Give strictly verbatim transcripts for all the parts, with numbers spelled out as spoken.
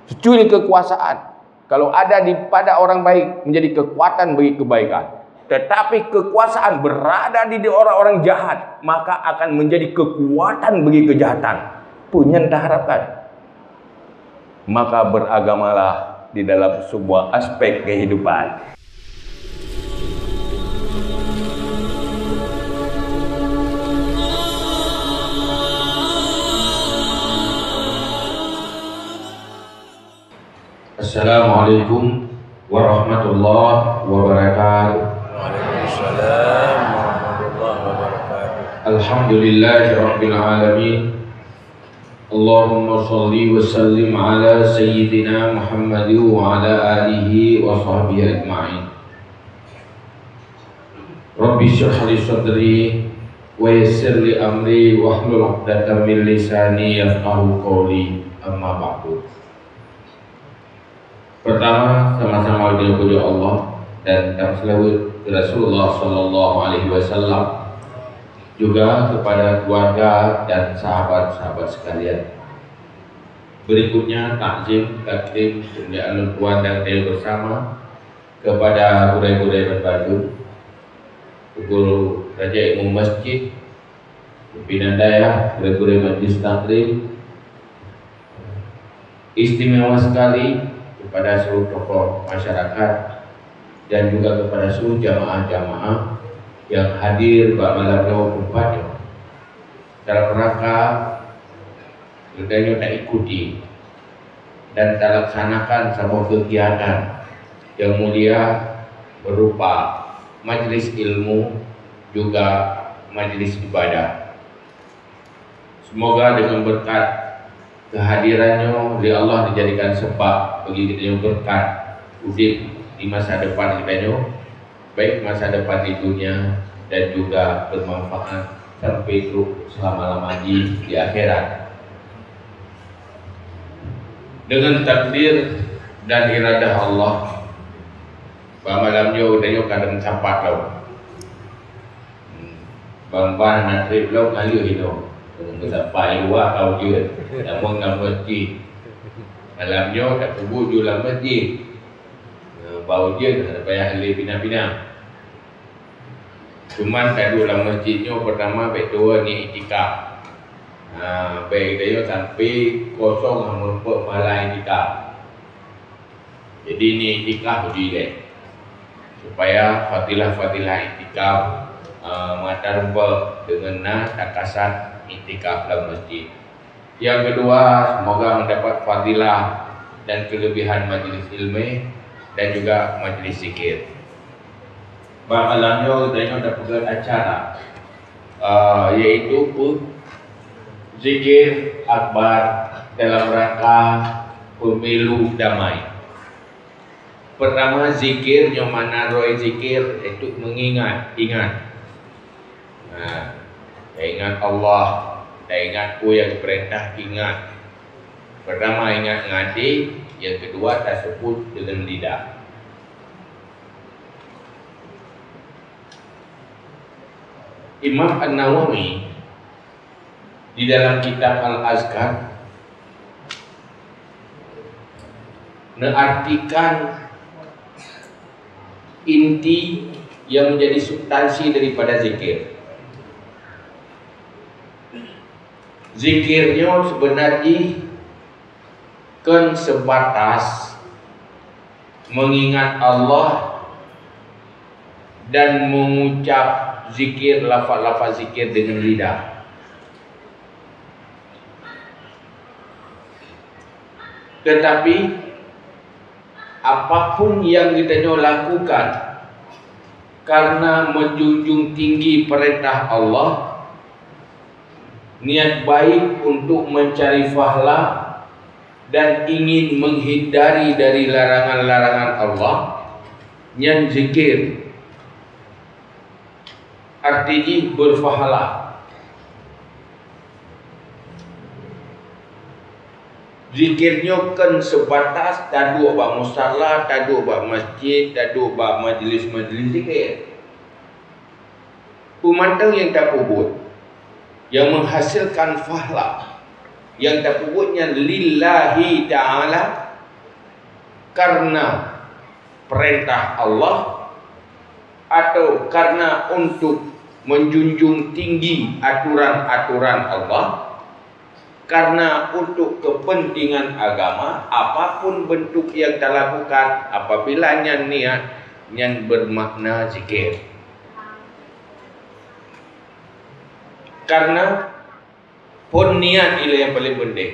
Cucuri kekuasaan, kalau ada di pada orang baik, menjadi kekuatan bagi kebaikan. Tetapi kekuasaan berada di, di orang-orang jahat, maka akan menjadi kekuatan bagi kejahatan. Peue nyang taharapkan? Maka beragamalah di dalam semua aspek kehidupan. Assalamualaikum warahmatullahi wabarakatuh. Waalaikumsalam warahmatullahi wabarakatuh. Alhamdulillahirabbil alamin. Allahumma shalli wa sallim ala sayyidina Muhammad wa ala alihi wa sahbihi ajma'in. Rabbi shrah li sadri wa yassir li amri wahlul 'uqdatam min lisani yafqahu qawli. Amma ba'du. Pertama, sama-sama geupuji Allah dan tameuseulaweuet keu Rasulullah sallallahu alaihi wasallam, juga kepada keluarga dan sahabat-sahabat sekalian. Berikutnya, takzim, takdim, kemuliaan lôn tuan dan geutanyoe bersama kepada gurée-gurée bandum, guru raja imum masjid, pimpinan dayah, gurée-gurée majlis taklim, istimewa sekali kepada seluruh tokoh masyarakat dan juga kepada seluruh jamaah-jamaah yang hadir bak malam nyoe teumpat nyoe. Dalam rangka geutanyoe taikuti dan talaksanakan saboh kegiatan yang mulia berupa majlis ilmu juga majlis ibadah. Semoga dengan berkat kehadiran nyoe lé Allah dijadikan sebab bagi geutanyoe berkat udeb di masa depan geutanyoe, baik masa depan di dunia dan juga bermanfaat sampai trok selama-lama di, di akhirat. Dengan takdir dan iradah Allah, bak malam nyoe geutanyoe ka meusapat lom. Ban-ban na trép lom ngaleuh inoe. Meusapat luwa ka ujeuen. Namun ngon masjid. Malam nyoe tapeubuet ju lam masjid. Bak ujeuen hana payah lé pina-pina. Cuman taduek lam masjid nyoe, pertama bèk tuwoe niet iktikaf. Ha, bèk geutanyoe sampai kosong hana meurumpok pahala iktikaf. Jadi niet iktikaf uji lé, supaya fadilah-fadilah iktikaf, eh, meutareumpok deungon na takasat iktikaf lam masjid. Yang kedua, semoga mendapat fadilah dan kelebihan majlis ilmu dan juga majlis zikir. Bak malam nyoe geutanyoe tapeugöt acara, eh, yaitu pe-, zikir akbar dalam rangka pemilu damai. Pertama, zikir nyoe makna droe zikir, yaitu mengingat, ingat. Nah, taingat Allah, taingat peue nyang geupeurintah, ingat. Pertama ingat ngon até, yang kedua taseubut deungon lidah. Imam An-Nawawi di dalam kitab Al-Azkar neuartikan inti yang menjadi substansi daripada zikir. Zikir nyoe sebenar jih kon sebatas mengingat Allah dan mengucap zikir, lafaz-lafaz zikir dengan lidah. Tetapi, apapun yang geutanyoe lakukan karena menjunjung tinggi perintah Allah, niat baik untuk mencari pahala dan ingin menghindari dari larangan-larangan Allah, nyan zikir. Arti jih berpahala. Zikir nyoe kon sebatas taduek bak musala, taduek bak masjid, taduek bak majlis-majlis zikir. Peue mantong nyang tapeubuet, nyang menghasilkan pahala, nyang tapeubuet nyan lillahi ta'ala, karena perintah Allah atau karena untuk menjunjung tinggi aturan-aturan Allah, karena untuk kepentingan agama, apapun bentuk yang talakukan, apabila nyan niat, nyan bermakna zikir. Karena phon niat ilée nyang paleng peunteng.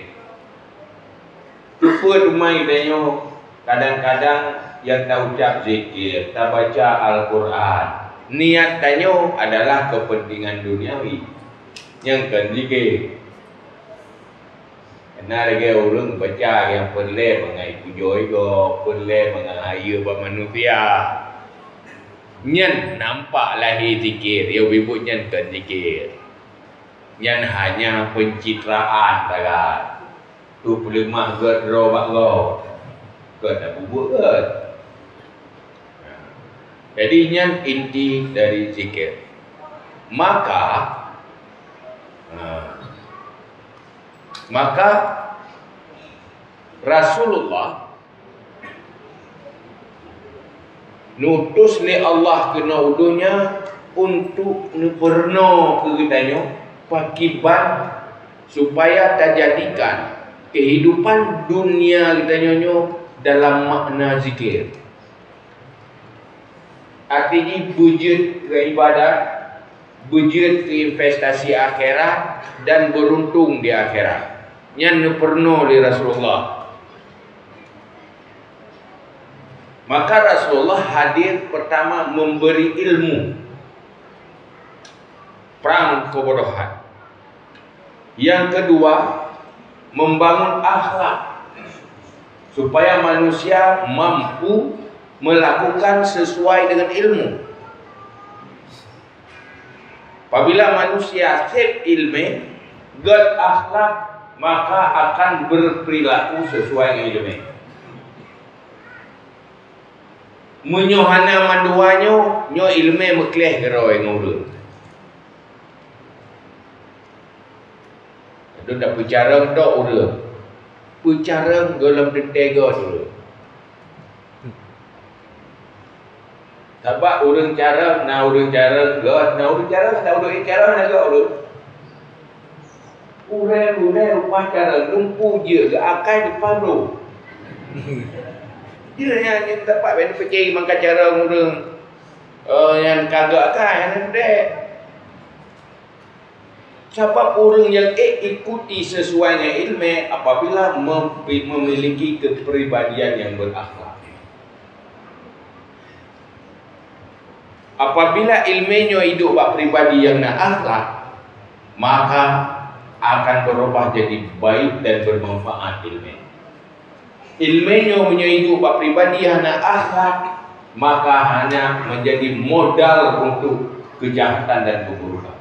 Keupeue teuma geutanyoe kadang-kadang nyang taucap zikir, tabaca Al-Quran, niat tanyoe adalah kepentingan duniawi, nyang kon zikir. Na lagée ureuëng baca nyang peureulée mangat pujoe gob, peureulée mangat hayeue bak manusia. Nyan nampak lahé zikir, yo bibut nyan kon zikir. Nyan hanya pencitraan sagai. Tu peuleumah gét droe bak gob. Gét dak bubuet gét. Jadi nyan inti dari zikir. Maka, ha, maka Rasulullah neutus lé Allah keunoe u donya untuk neupeurunoe keu geutanyoe pakiban supaya tajadikan kehidupan dunia geutanyoe nyoe dalam makna zikir. Arti jih beujeuet keu ibadat, beujeuet keu investasi akhirat, dan beruntung di akhirat. Nyan neupeurunoe lé Rasulullah. Maka Rasulullah hadir pertama memberi ilmu. Prang keubodohan. Yang kedua, membangun akhlak supaya manusia mampu melakukan sesuai dengan ilmu. Apabila manusia sép ilmu, gét akhlak, maka akan berperilaku sesuai dengan ilmu. Meunyoe hana mandua nyoe, nyoe ilmu meukleh keudroe ngon ureuëng. Aduh, dak peucarông tok ureuëng. Peucarông gohlom teuntée goe dulu. Sabab ureuëng carông, na ureuëng carông gét, na ureuëng carông, na ureuëng carông na gét ureuëng. Ureuëng-ureuëng rupa carông lumpu jeuet geuakai depan bro. Dia nyan yang dapat benda pecah mangka carông ureuëng, eh, yang kagak akai, yang dek. Sabab ureuëng nyang ék ikuti sesuai ngon ileumé apabila mem-, memiliki kepribadian nyang berakhlak. Apabila ileumé nyoe iduek bak pribadi nyang na akhlak, maka akan berubah jadi baik dan bermanfaat ileumé. Ileumé nyoe meunyoe iduek bak pribadi hana akhlak, maka hanya menjadi modal untuk kejahatan dan keburukan.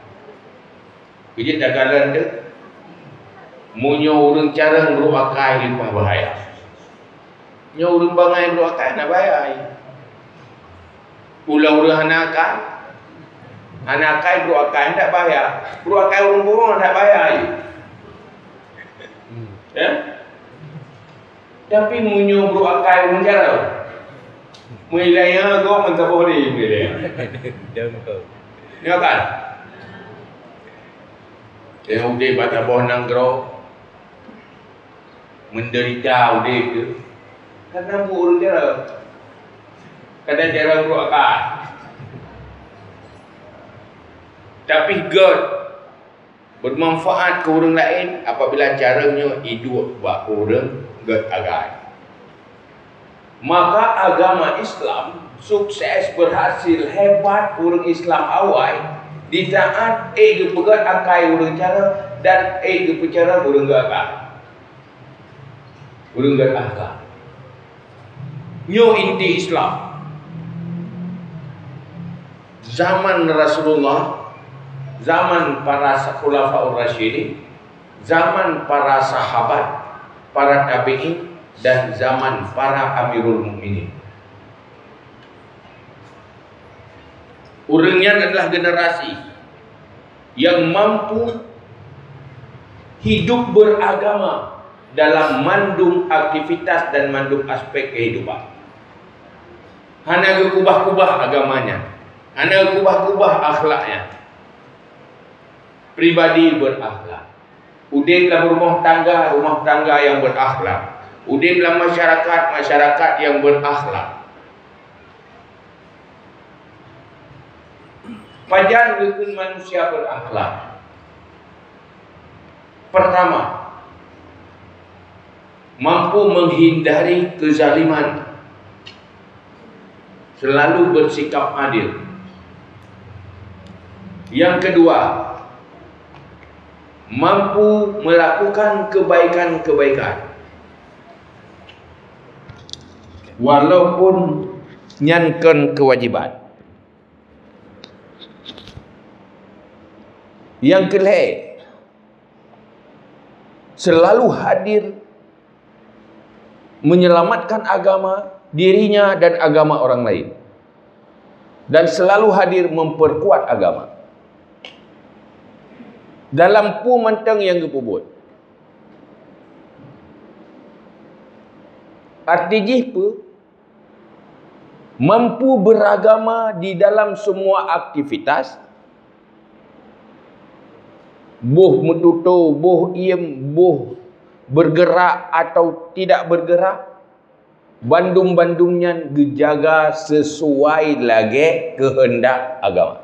Keu jeuet takalon teuh, meunyoe ureuëng carông brôk akai leupah bahaya. Nyoe ureuëng bangai brôk akai hana bahaya. Ulang ureuëng hana akai, hana akai brôk akai hana bahaya. Brôk akai ureuëng bungong hana bahaya. Ya? Tapi meunyoe brôk akai ureuëng carông, meulaya gob meusaboh di meulaya. Dong kau. Nyoe kan? Tengok udeb bak saboh nanggroe, menderita udeb tu, karena buet ureuëng carông. Kadang carông brôk akai. Tapi gét, bermanfaat keu ureuëng laén apabila carông nyoe iduek bak ureuëng gét agai. Maka agama Islam sukses, berhasil, hebat ureuëng Islam awai di saat ék geupeugét akai ureuëng carông dan ék geupeucarông ureuëng gét akai. Ureuëng gét akhlak. Nyoe inti Islam. Zaman Rasulullah, zaman para sa-, khulafaur rasyidin, zaman para sahabat, para tabi'in, dan zaman para amirul mukminin. Ureuëng nyan adalah generasi yang mampu hidup beragama dalam mandum aktivitas dan mandum aspek kehidupan. Hana geukubah-kubah agamanya, hana geukubah-kubah akhlaknya. Pribadi berakhlak. Udeb lam rumoh tangga, rumoh tangga nyang berakhlak. Udeb lam masyarakat, masyarakat nyang berakhlak. Pajan geukheun manusia berakhlak? Pertama, mampu menghindari kezaliman, selalu bersikap adil. Yang kedua, mampu melakukan kebaikan-kebaikan, walaupun nyan kon kewajiban. Yang keulhée, selalu hadir menyelamatkan agama dirinya dan agama orang lain, dan selalu hadir memperkuat agama dalam peue mantong nyang geupeubuet. Arti jih peue? Mampu beragama di dalam semua aktivitas, boh meututoe, boh iem, boh bergerak atau tidak bergerak, bandum-bandum nyan geujaga sesuai lagée keuheundak agama.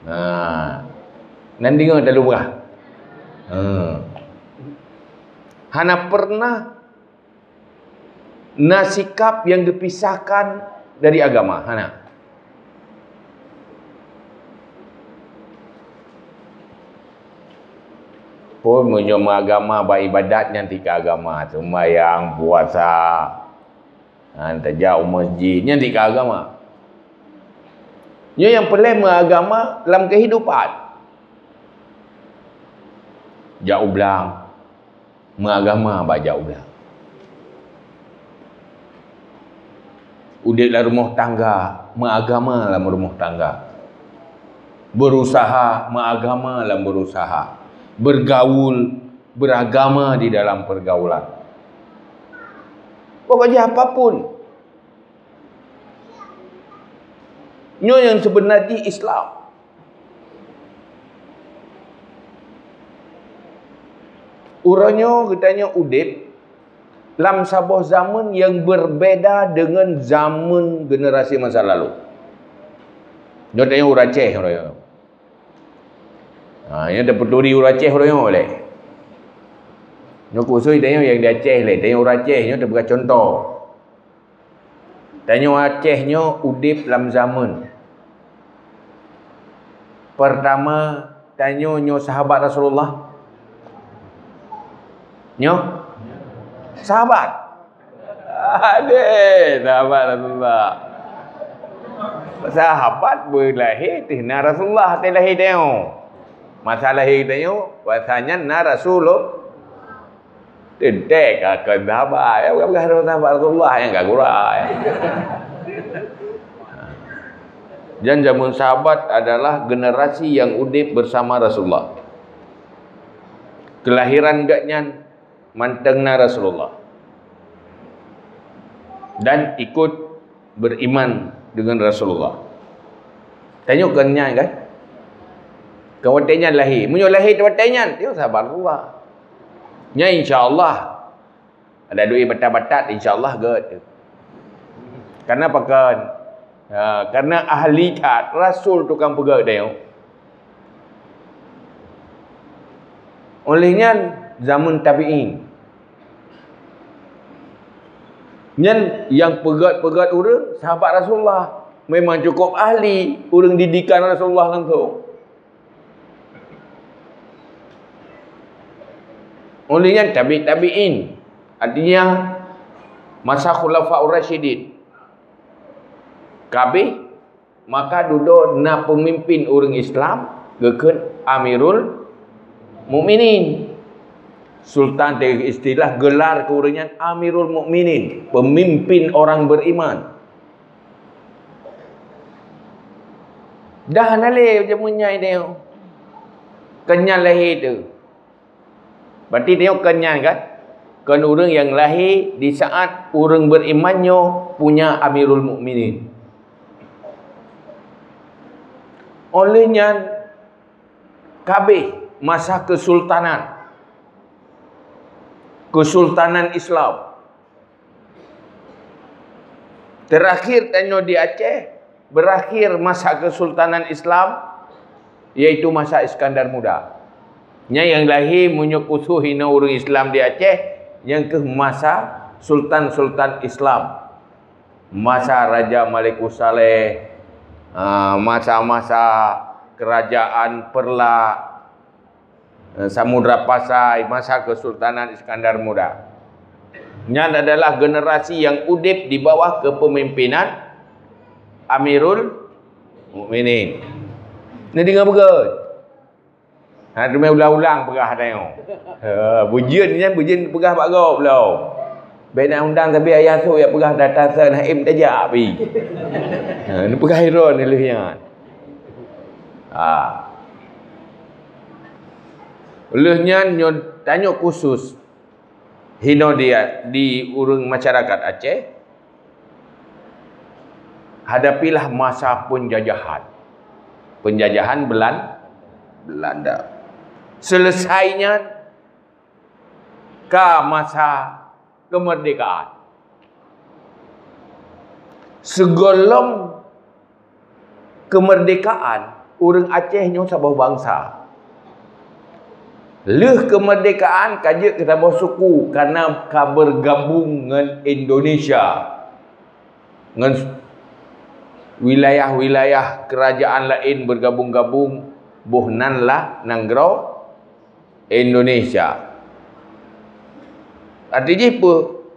Ha. Nan deungoe talu peugah. Ha. Hana pernah na sikap nyang geupisahkan dari agama. Hana. Pun meunyoe meuagama bak ibadat nyan tika agama, seumayang, puasa, ha, tajak u masjid, nyan tika agama. Nyoe nyang peureulée meuagama lam kehidupan. Jak u blang, meuagama bak jak u blang. Udeb lam rumoh tangga, meuagama lam rumoh tangga. Berusaha, meuagama lam berusaha. Bergaul, beragama di dalam pergaulan. Pokok jih apapun. Nyoe nyang seubeuna jih Islam. Uroe nyoe geutanyoe udeb lam saboh zaman nyang berbeda deungon zaman generasi masa lalu. Nyoe tanyoe ureueng Aceh uroe nyoe. Ha, nyoe tapeuturi ureueng Aceh uroe nyoe lé. Nyoe khusos tanyoe nyang di Aceh lé, tanyoe ureueng Aceh nyoe tapeugah cuntoh. Tanyoe Aceh nyoe udeb lam zaman. Pertama, tanyoe nyoe sahabat Rasulullah? Nyoe? Sahabat? Adeh, sahabat Rasulullah. Sahabat beulahé teuh na Rasulullah teuh lahé tanyoe. Masa lahé tanyoe, masa nyan na Rasulullah. Teuntèe ka keu sahabat. Ya, bukan, bukan sahabat Rasulullah nyang ka gura, ya. Dan zaman sahabat adalah generasi yang udeb bersama Rasulullah. Kelahiran gobnyan mantong na Rasulullah. Dan ikut beriman dengan Rasulullah. Tanyoe kon nyan kan? Kon watèe nyan lahé. Meunyoe lahé watèe nyan, tanyoe sahabat Rasulullah. Nyan insya Allah. Ada duit batat-batat, insya Allah gèt. Karena pakon? Ha, karena ahli that, Rasul tukang peugèt tanyoe. Oleh nyan, zaman tabi'in. Nyan nyang peugèt-peugèt ureueng sahabat Rasulullah. Memang cukup ahli ureueng didikan Rasulullah langsung. Oleh nyan tabi' tabi'in, artinya masa Khulafaur Rasyidin. Ka abéh, maka dudoe na peumimpin ureueng Islam geukheun Amirul Mukminin. Sultan teuh istilah gelar keu ureueng nyan Amirul Mukminin, pemimpin orang beriman. Dah hana lé jameun nyan idéh. Kon nyan lahé teuh. Berarti nyoe kon nyan kan? Kon ureuëng nyang lahé di saat ureuëng beriman nyoe punya Amirul Mukminin. Oleh nyan, kabeh masa kesultanan, kesultanan Islam. Terakhir tanyoe di Aceh, berakhir masa kesultanan Islam, yaitu masa Iskandar Muda. Nyan nyang lahé meunyoe khusus inoe ureuëng Islam di Aceh, nyang keuh masa sultan-sultan Islam. Masa Raja Malikus Saleh, ah, masa-masa kerajaan Perla, eh, Samudra Pasai, masa Kesultanan Iskandar Muda. Nyan adalah generasi nyang udeb di bawah kepemimpinan Amirul Mukminin. Neudeungoe beugöt. Ha, teumé ulang-ulang peugah tanyoe. Ha, bujeuet nyan bujeuet peugah bak gob lom. Bèk na undang sabe ayah su jak peugah data sa Naim tajak pi. Ha, neupeugah droeneuh lheueh nyan. Ha. Lheueh nyan nyoe tanyoe khusus hinoe di, di ureuëng masyarakat Aceh, hadapilah masa penjajahan. Penjajahan Belan-, Belanda. Selesai nyan, ka masa kemerdekaan. Sigohlom kemerdekaan, ureuëng Aceh nyoe saboh bansa. Lheueh kemerdekaan ka jeuet keu saboh suku, karena ka bergabung ngon Indonesia. Ngon wilayah-wilayah kerajaan laén bergabung-gabung, boh nan lah nanggroe Indonesia. Arti jih peue?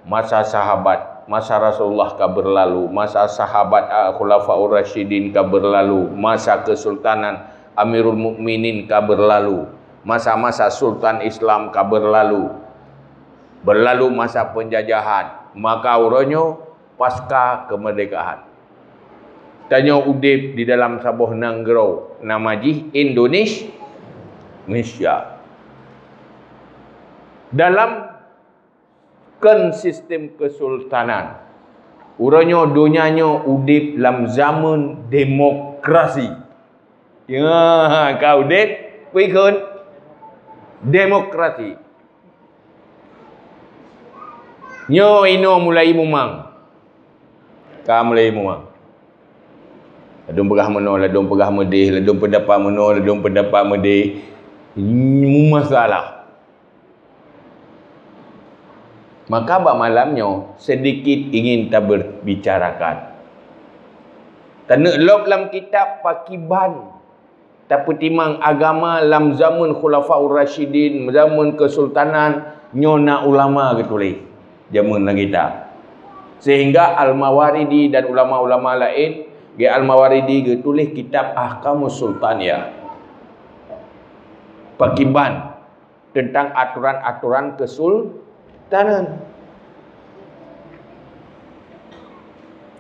Masa sahabat, masa Rasulullah ka berlalu, masa sahabat, ah, Khulafaur Rasyidin ka berlalu, masa kesultanan Amirul Mukminin ka berlalu, masa-masa sultan Islam ka berlalu. Berlalu masa penjajahan, maka uroe nyoe pasca kemerdekaan. Tanyoe udeb di dalam saboh nanggroe, nama jih Indonesia. Indonesia. Dalam kon sistem kesultanan. Uroe nyoe donya nyoe udeb lam zaman demokrasi. Ya, ka udeb, peue ikon? Demokrasi. Nyoe inoe mulai mumang. Ka mulai mumang. Ladôm peugah meunoe, ladôm peugah meudéh, ladôm peundapat meunoe, ladôm peundapat meudéh. Meumasalah. Maka bak malam nyoe, sedikit ingin taberbicarakan. Taneuk lôb lam kitab pakriban tapeutimang agama lam zaman Khulafaur Rasyidin, zaman kesultanan, nyoe na ulama geutuléh, zaman lagée ta. Sehingga Al-Mawardi dan ulama-ulama laén, geuh Al-Mawardi geutuléh kitab Ahkamus Sultaniyah. Pakriban tentang aturan-aturan kesultanan.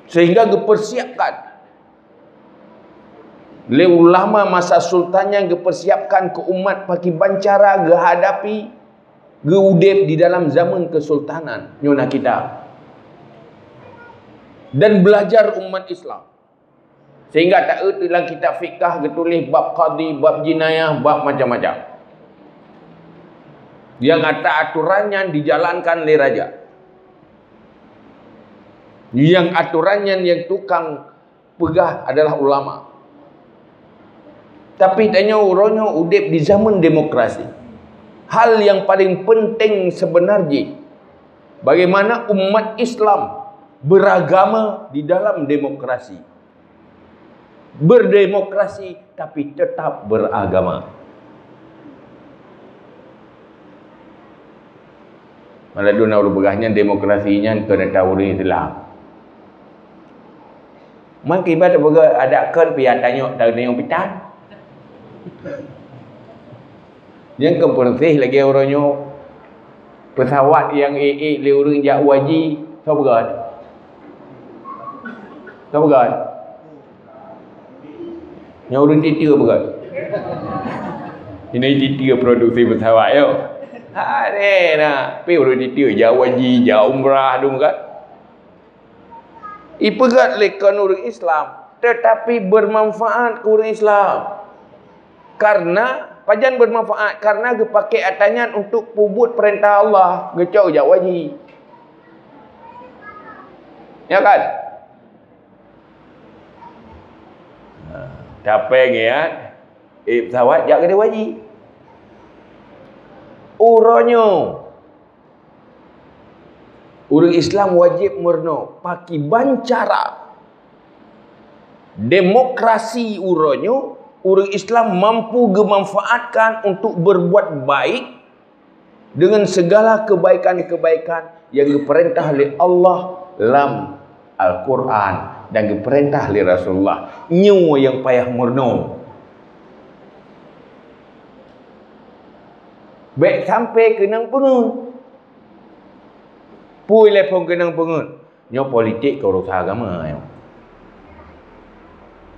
Sehingga geupersiapkan lé ulama masa sultan nyan geupersiapkan keu umat pakriban cara geuhadapi geuudeb di dalam zaman kesultanan nyoe na kita. Dan belajar umat Islam. Sehingga taeu lam kitab fikah geutuléh bab qadhi, bab jinayah, bab macam-macam. Yang ata aturan nyan dijalankan lé raja. Yang aturan nyan yang tukang peugah adalah ulama. Tapi tanyoe uroe nyoe udeb di zaman demokrasi. Hal yang paling penting sebenar jih, bagaimana umat Islam beragama di dalam demokrasi. Berdemokrasi tapi tetap beragama. Malah duna ureuëng peugah nyan demokrasi nyan keu data ureuëng Islam. Mangkibat peugah adak kon pih tanyong tanyong pitan. Nyang keu peureuseh lagée uroe nyoe, pesawat nyang ék-ék lé ureuëng jak u haji, soe peugöt? Soe peugöt? Nyang ureuëng titieu peugöt. Ini titieu produksi pesawat yo. Hana na, pi ureuëng titeuh jak haji, jak umrah dum kan. Ipeugét lé kon ureuëng Islam, tetapi bermanfaat keu ureuëng Islam. Karena pajan bermanfaat, karena geupakè atra nyan untuk peubuet peurintah Allah, geucok jak haji. Ya kan? Ha, tapéng ya, eh, pesawat jak keudéh haji. Uroe nyoe, ureuëng Islam wajéb meurunoe pakiban cara demokrasi uroe nyoe ureuëng Islam mampu geumanfaatkan untuk berbuat baik dengan segala kebaikan-kebaikan yang geupeurintah lé Allah lam Al-Quran dan geupeurintah lé Rasulullah. Nyoe nyang payah meurunoe. Bék sampai keunong peungeut. Pui lé phon keunong peungeut. Nyoe politik keu urusan agama nyoe.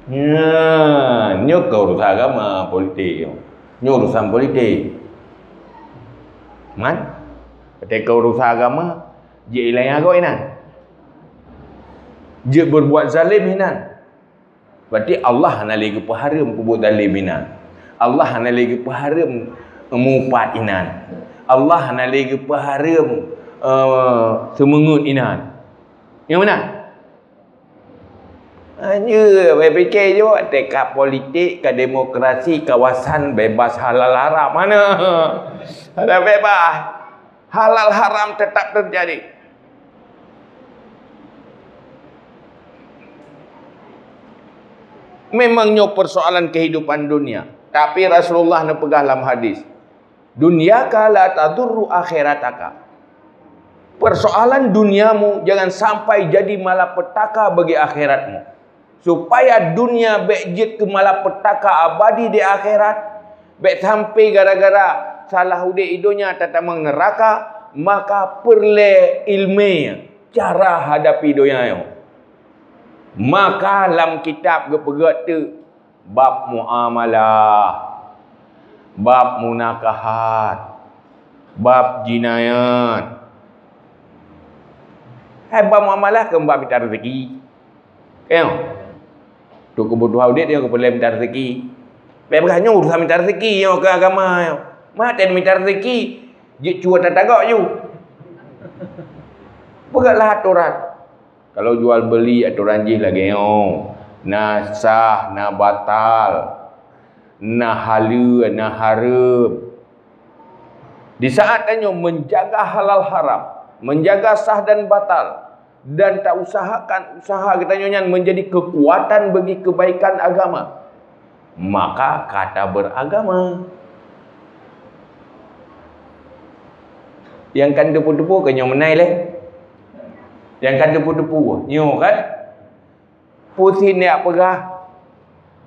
Nyoe, nyoe keu urusan agama politik nyoe. Nyoe urusan politik. Man? Ketika urusan agama, jeuet ilang agok inan. Jeuet berbuat zalim inan. Berarti Allah hana lé geupeuhareuem peubuet zalim inan. Allah hana lé geupeuhareuem mupat inan. Allah hana lé geupeuhareuem, eh, seumeungeut inan. Nyang meunan? Anjeu, bèk pikè jok, teuka politik, ka demokrasi, kawasan bebas halal haram. Mana? Ada bebas. Halal haram tetap terjadi. Memang nyoe persoalan kehidupan dunia. Tapi Rasulullah neupeugah lam hadis, "Dunyaka la tadurru akhirataka." Persoalan duniamu jangan sampai jadi malapetaka bagi akhiratmu. Supaya dunia bèk jeuet keu malapetaka abadi di akhirat, bèk sampai gara-gara salah udép i donya tatamong neuraka, maka peureulèe ileumèe cara hadapi donya nyoe. Maka lam kitab geupeugét teuk bab muamalah, bab munakahat, bab jinayat. Hai bab muamalah keu bab mita rezeki. Ka nyoe. Untuk kebutuhan udép nyoe keu peureulèe mita rezeki. Bèk peugah nyoe urusan mita rezeki nyoe keu agama nyoe. Maté mita rezeki, jeuet cue tatagok ju. Peugahlah atoran. Kalau jual beli atoran jih lagèe nyoe, na sah, na batal, na haleue, na hareuem. Di saat tanyoe menjaga halal haram, menjaga sah dan batal, dan tausahakan usaha geutanyoe nyan menjadi kekuatan bagi kebaikan agama, maka ka taberagama. Nyang ka teupeue-teupeue keu nyoe meunan lé. Nyang ka teupeue-teupeue nyoe kan? Peue sit neujak peugah,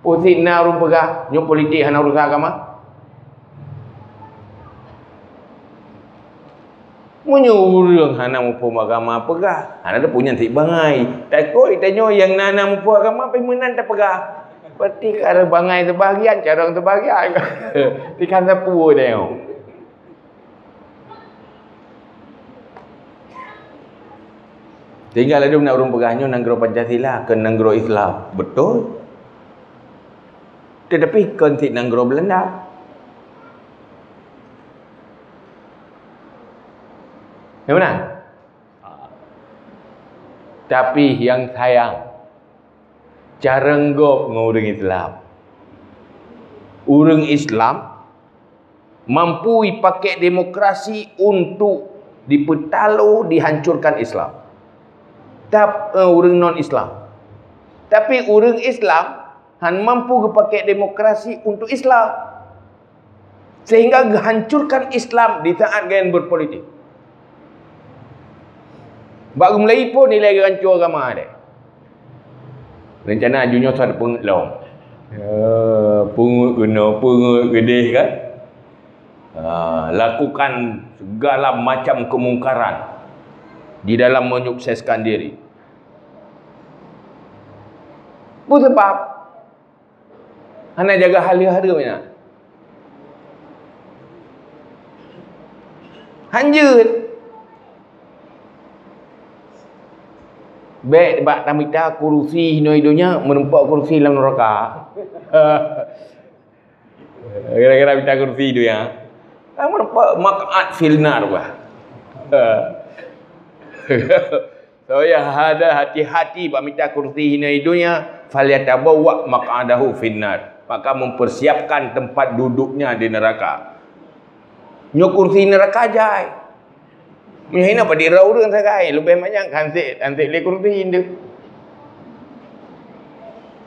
peue sit na ureuëng peugah, nyoe politik hana urusan agama. Meunyoe ureuëng hana muphom agama peugah, hana teupeue nyan sit bangai. Takot tanyoe nyang na, na muphom agama pih meunan tapeugah. Berarti ka bangai sebahagian, carông sebahagian. Tikan sapeue tanyoe. Tinggai ladum na ureuëng peugah nyoe nanggroe Pancasila, kon nanggroe Islam. Beutôi. Tetapi kon sit nanggroe Belanda. Ya beuna? Tapi nyang sayang, carông gob ngon ureuëng Islam. Ureuëng Islam mampu ipakai demokrasi untuk dipeutalo, dihancurkan Islam. Tap, eh, ureuëng non-Islam. Tapi ureuëng Islam han mampu geupakai demokrasi untuk Islam. Sehingga geuhancurkan Islam di saat geuyan berpolitik. Bak geumulai phon nilai geuhanco agama deh. Rencana aju nyoe sat peungeut lom. Ya, peungeut keunoe, peungeut keudeh kan. Ha, lakukan segala macam kemungkaran di dalam menyukseskan diri. Peue sabab? Hana jaga haleue-haleue nyan. Hanjeuet. Bèk bak tamita kursi hinoe donya, meureumpok kursi lam neuraka. Gara-gara mita kursi donya. Meureumpok maq'ad fil nar bah. So, ya hada, hati-hati bak mita kursi hinoe donya, falyatabawwa maq'adahu fin nar. Maka mempersiapkan tempat duduknya di neraka. Nyoe kursi neuraka jai. Meunyoe hinoe padit droe ureueng sagai, leubeh manyang kan sek, kan sek lé kursi indeuh.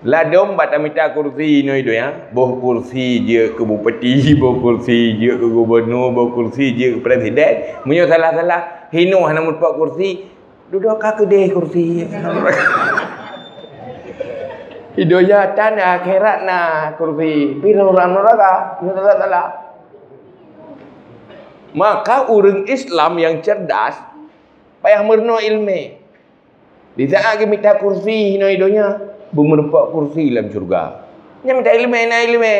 Ladôm bak tamita kursi inoe donya, boh kursi jeuet keu bupati, boh kursi jeuet keu gubunur, boh kursi jeuet keu presiden. Meunyoe salah-salah, hinoe hana meuteupok kursi, dudoe ka keudeh kursi. Di donya tan, akhirat na kursi, pih lam neuraka, meunyoe salah-salah. Maka ureueng Islam nyang cerdas payah meurunoe ileumèe. Di saat geumita kursi hinoe donya, beumeurumpok kursi lam syeuruga. Nyan mita ileumèe, na ileumèe.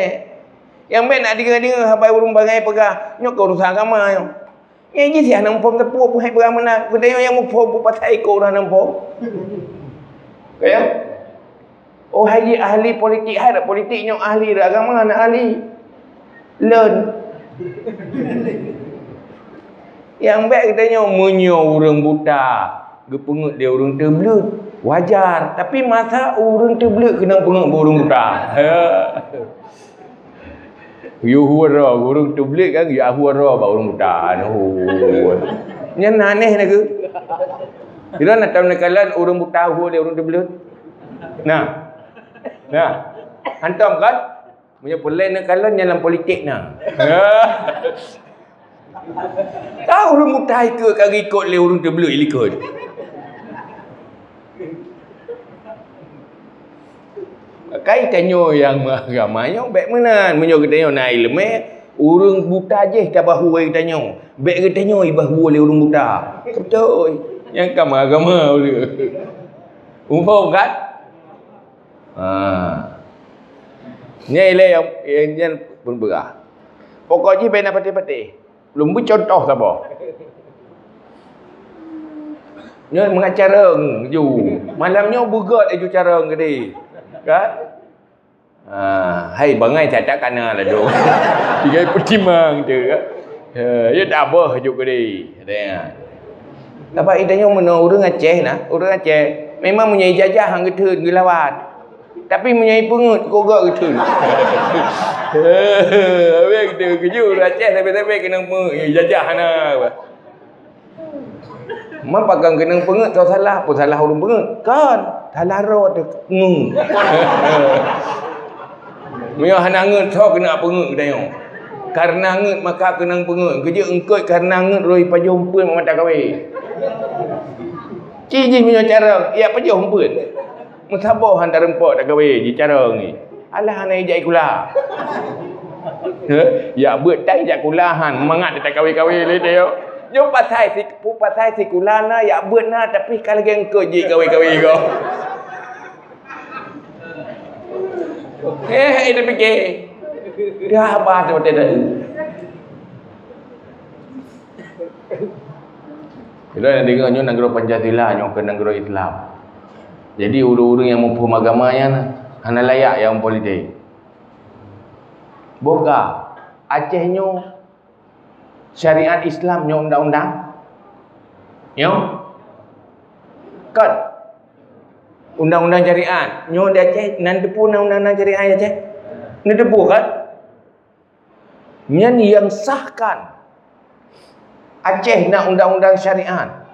Nyang bèk na deungoe-deungoe haba ureueng bangai peugah, nyoe keu urusan agama nyoe. Nyan jih si hana muphom sapeue peue hai peugah meunan. Geutanyoe nyang muphom peue pasai ikôt ureueng hana muphom. Ka ya? Oh, hai jih ahli politik, hai dak politik nyoe ahli, dak agama hana ahli. Learn. Nyang bèk geutanyoe, meunyoe ureueng buta geupeungeut lé ureueng teubleut, wajar. Tapi masa ureueng teubleut keunong peungeut bak ureueng buta? Yue hue droe, ureueng teubleut kan, yue hue droe bak ureueng buta. Nyan aneh na keuh. Sidroe na tom neukalon ureueng buta hue lé ureueng teubleut? Nah. Nah. Hantom kan? Meunyoe peureulèe neukalon nyan lam politik na. Ka ureueng buta ikôt ka geuikôt lé ureueng teubleut likôt. Kai tanyoe nyang meuagama nyoe bèk meunan. Meunyoe geutanyoe na ileumèe, ureueng buta jih tabahue geutanyoe. Bèk geutanyoe ibahue lé ureueng buta. Beutôi. Nyang ka meuagama ureueng. Muphom kan? Ha. Nyan ilèe nyang, nyang nyan peureubah. Pokok jih bèk na patéh-patéh. Lôn bri contoh saboh. Nyoe mangat carông ju. Malam nyoe beugöt laju carông geude. Kan? Ha, hai bangai that-that kana laju. Tinggai peutimang tu kan. Ha, ya dak boh ju geude. Katanya. Sabab geutanyoe meunoe ureueng Aceh na, ureueng Aceh memang meunyoe ijajah han geutheun geulawat. Tapi meunyoe ipeungeut, kok gak geutheun. Habis geutanyoe keujeuet ureueng Aceh sabe-sabe keunong peungeut, ijajah hana. Man pakon keunong peungeut soe salah, peue salah ureueng peungeut? Kon, salah droe teuh ngeut. Meunyoe hana ngeut, soe keuneuk peungeut geutanyoe? Kareuna ngeut maka keunong peungeut. Keujeuet eungkôt kareuna ngeut rhoi pajoh umpeuet bak mata kawé. Ci jih meunyoe carông, ijak pajoh umpeuet. Meusaboh han tareumpok takawé jicarông nyan. Alah hana ijak sikula. Heh, ijak beuet tai ijak sikula han, mangat takawé-kawé lé teuh. Nyoe pasai si, peue pasai sikula na, ijak beuet na, tapi ka lagèe eungkôt jikawé-kawé gob. Eh, eh, tapike. Dah bah tu tadi. Kita nak dengar nyoe nanggroe Pancasila nyoe ke nanggroe Islam. Jadi ureueng-ureueng nyang muphom agama nyan hana layak nyang politik. Boh ka Aceh nyoe syariat Islam nyoe undang-undang? Nyoe? Kon. Undang-undang syariat. Nyoe di Aceh, na neuteupeue na undang-undang syariat di Aceh? Neuteupeue kan? Nyan nyang sahkan Aceh na undang-undang syariat.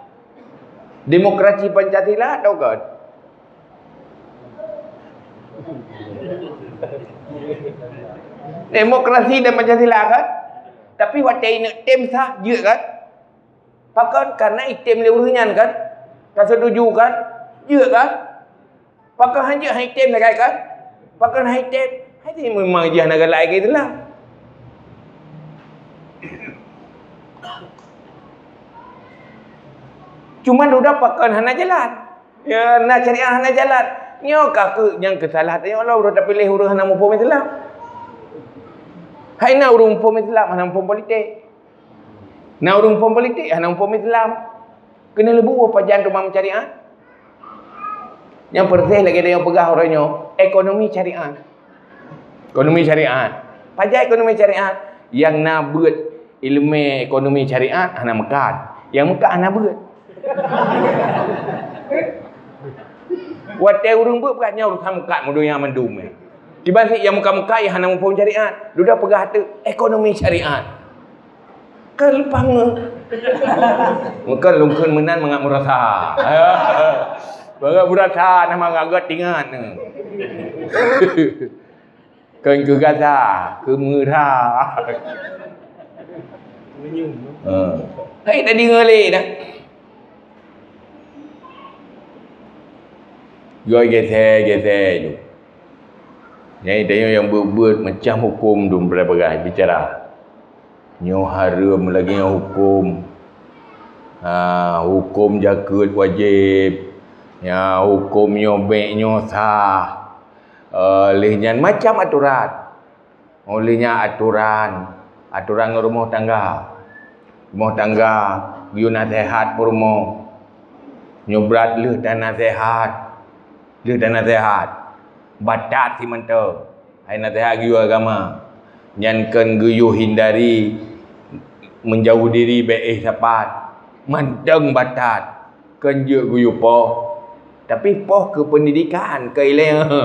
Demokrasi Pancasila tau kon? Demokrasi dan Pancasila kan? Tapi watèe ineuk tem sah, jeuet kan? Pakon? Karena item lé ureueng nyan kan? Ka setuju kan? Jeuet kan? Pakon han jeuet, han item lagèe kan? Pakon han item? Hai memang jih hana galak lagèe itulah. Cuma dudoe pakon hana jalan. Ya, na syariat hana jalan. Nyoe ka keuh nyang keusalah tanyoe lom, uroe tapiléh ureueng hana muphom Islam. Hai na ureueng muphom Islam, hana muphom politik. Na ureuëng phon politik hana muphom Islam. Keuneuk leubu pajan teuma syariat. Nyang peureuséh lagée tanyoe peugah uroe nyoe, ekonomi syariat. Ekonomi syariat. Pajan ekonomi syariat? Nyang na beuet iéleumé ekonomi syariat hana meukat. Nyang meukat hana beuet. Watée ureuëng beuet, peugah nyan urusan meukat, meudong nyang mandum. Kiban cit nyang meukat-meukat nyang hana muphom syariat. Dudoe peugah teuk ekonomi syariat. Kan leupah ngon. Meukeun lungkeun meunan mangat meurasa. Mangat meurasa, nah mangat gét ingat. Kon keu gata, keu meurah. Ha. Hai tadi ngeulé dah. Goi gesé-gesé ju. Nyai tanyoe nyang beuet-beuet macam huköm dum peugah bicara. Nyoe hareuem lagée nyoe huköm. Ha, huköm jakeuet wajéb. Ya, huköm nyoe bék nyoe sah. Eh, lheueh nyan macam aturan. Oh, lheueh nyan aturan. Aturan ngon rumoh tangga. Rumoh tangga, geuyue naseuhat peurumoh. Nyoe brat lheueh tanaseuhat. Lheueh tanaseuhat. Batat simantong. Hai naseuhat geuyue agama. Nyan kon geuyue hindari, menjauh diri bék éh sapat. Mantong batat. Kon jeuet geuyue poh, tapi poh keu peundidikan, keu ileumé.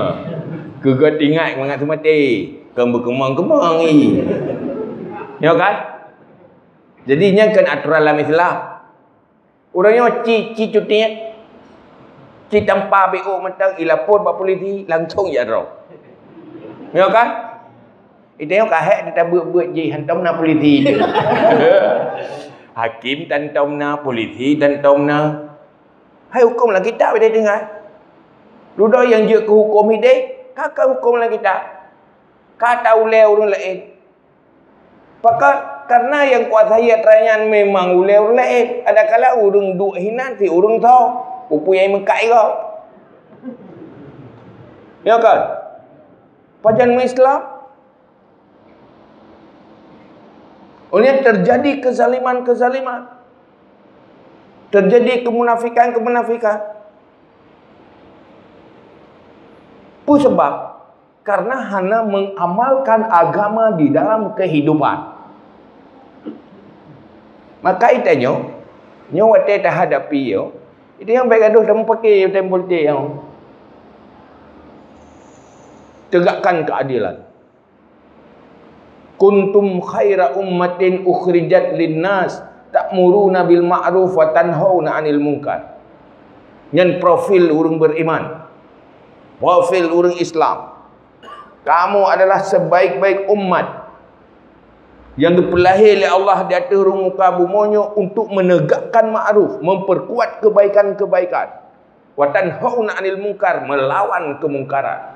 Keu gét ingat mangat seumaté, kon beukeumong-keumong i. Nyo kan? Jadi nyan kon aturan lam Islam. Ureuëng nyoe ci, ci cuti, ci tampa B O mantong, ilapor bak polisi, langsong jak droe. Nyo kan? Itanyong ka hék teutabeuet-beuet jih, hantom na polisi. Hakim tantom na, polisi tantom na. Hai huköm lam kitab ideh tinggai. Dudoe nyang jeuet keu huköm ideh, ka ka huköm lam kitab. Ka taulée ureuëng laén. Pakon? Karena nyang kuasai atra nyan memang ulée ureuëng laén. Adakala ureuëng duek hinan si ureuëng tho, peue nyang meukat i gob. Ya kan? Pajan meuislam? Oleh terjadi kezaliman-kezaliman, terjadi kemunafikan-kemunafikan. Peue sabab? Karena hana mengamalkan agama di dalam kehidupan. Maka itanyoe, nyoe watée tahadapi yo, itanyoe bék gadoh tameupaké watée politik nyoe. Tegakkan keadilan. "Kuntum khaira ummatin ukhrijat linnas, ta'muruna bil ma'ruf wa tanhauna 'anil munkar." Nyan profil ureuëng beriman. Profil ureuëng Islam. Kamu adalah sebaik-baik umat yang dipeulahé lé Allah di ateueh rhueng muka bumoe nyoe untuk menegakkan ma'ruf, memperkuat kebaikan-kebaikan. "Wa tanhauna 'anil munkar", melawan kemungkaran.